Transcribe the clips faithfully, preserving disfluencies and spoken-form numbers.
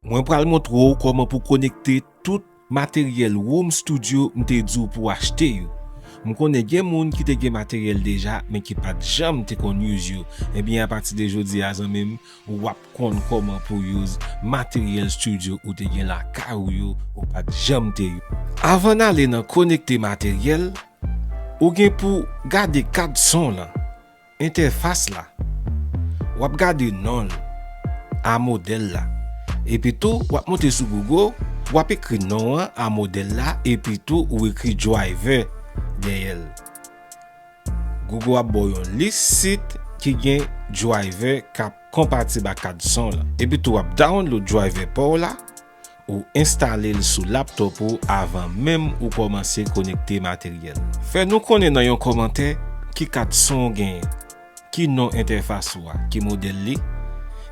Mwen pral montre w kòman pou konekte tout materyèl Room Studio m te di w pou w achte yo. M konnen gen moun ki te gen materyèl deja, men ki pa t janm te konn use yo. Ebyen, apati de jodi a, zanmi m, w ap konn kòman pou use materyèl studio ou te gen lakay ou yo, ou pa t janm te yo. Avan n ale nan konekte materyèl, ou gen pou gade kad son lan, entèfas la. W ap gade non l, a modèl la. Epi tou, w ap monte sou Google, w ap ekri non an a modèl la, epi tou ou ekri driver dèyè l. Google ap ba w yon lis sit ki gen driver k ap konpatib ak kad son lan. Epi tou w ap download driver pa w la, ou enstale l sou laptop ou avan menm ou kòmanse konekte materyèl. Fè nou konnen nan yon kòmantè ki kad son w genyen, ki non entèfas ou a, ki modèl li,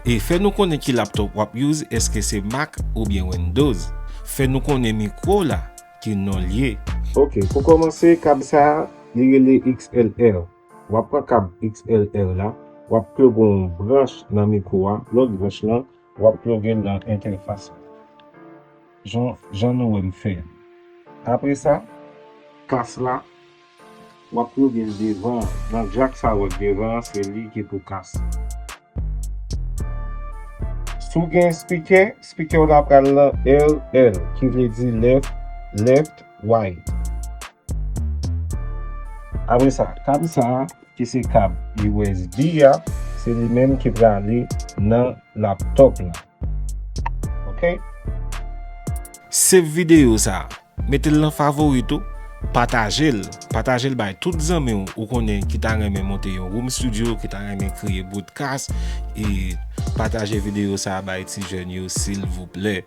e fè nou konnen ki laptop w ap use, èske se Mac oubyen Windows. Fè nou konnen mikwo w la, ki non l ye. Ok, pou kòmanse, kab sa a, li rele X L R. W ap pran kab X L R la, w ap ploge yon branch nan mikwo a, lòt branch lan, w ap ploge l nan entèfas la. Jan, jan nou wè m fè a. Apre sa, kas la, w ap ploge l devan an. Nan jak sa w wè devan an, se li ki pou kas. Si w gen spikè, spikè w la pral nan L L, ki vle di left, left, right. Apre sa, kab sa a, ki se kab U S B a, se li menm ki prale nan laptop la. Ok? Save videyo sa a. Mete l nan favori tou. Pataje l. Pataje l bay tout zanmi w ou konnen ki ta renmen monte yon Room Studio, ki ta renmen kreye podcast. E pataje videyo sa a bay ti jèn yo, silvouplè.